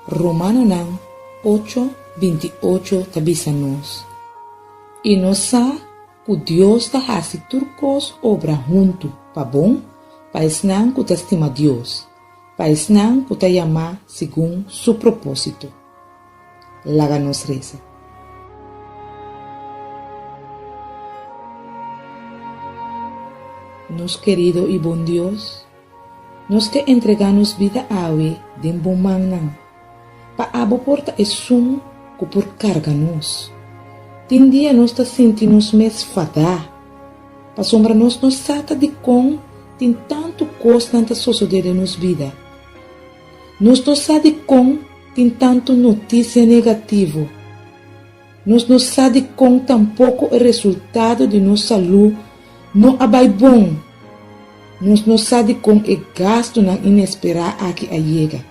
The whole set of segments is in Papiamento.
Romanonan ocho, 28 ta bisa nos, I nos sa ku Dios ta hasi tur kos obra huntu pa bon pa esnan ku ta stima Dios, pa esnan ku ta yamá segun su propósito. Laga nos resa. Nos kerido i bon Dios, nos ke entregá nos bida awe den bo mannan, pa abo por ta esun ku por karga nos. Tin dia nos ta sinti nos mes fadá, pasobra nos no sa ta dikon tin tantu kosnan ta sosodé den nos bida. Nos no sa dikon tin tantu notisia negativo. Nos no sa dikon tampoko e resultado di nos salú no a bai bon. Nos no sa dikon e gastunan inesperá aki a yega.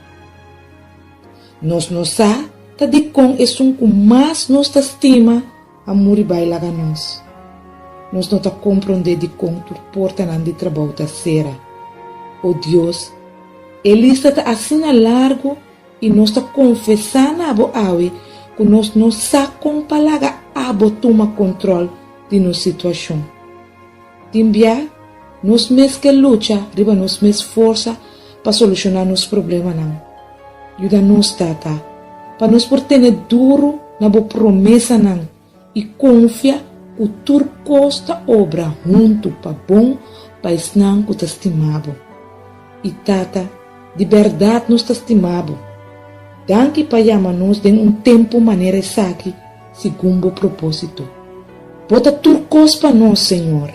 Nos no sa ta dikon esun ku mas nos ta stima a muri bai laga nos. Nos no ta komprondé dikon tur portanan di trabou ta sera. O Dios, e lista ta asina largu i nos ta konfesá na bo awe ku nos no sa kon pa laga abo tuma kontròl di nos situashon. Tin bia, nos mes ke lucha riba nos mes forsa pa solushoná nos problemanan. Yuda nos, Tata, pa nos por tene duru na bo promesanan i konfia ku tur kos ta obra huntu pa bon pa esnan ku ta stima bo. I Tata, di bèrdat nos ta stima bo. Danki pa yama nos den un tempu manera esaki segun bo propósito. Bo ta tur kos pa nos, Señor.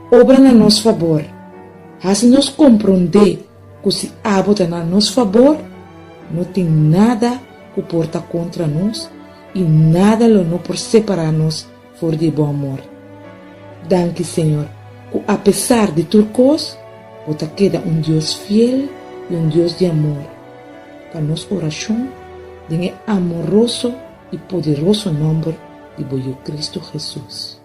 Obra na nos fabor. Hasi nos komprondé ku si abo ta na nos fabor, no tin nada ku por ta kontra nos i nada lo no por separá nos for di bo amor. Danki, Señor, ku apesar di tur kos, bo ta keda un Dios fiel i un Dios di amor. Ta nos orashon den e amoroso i poderoso nòmber di bo Yu Kristu Hesus.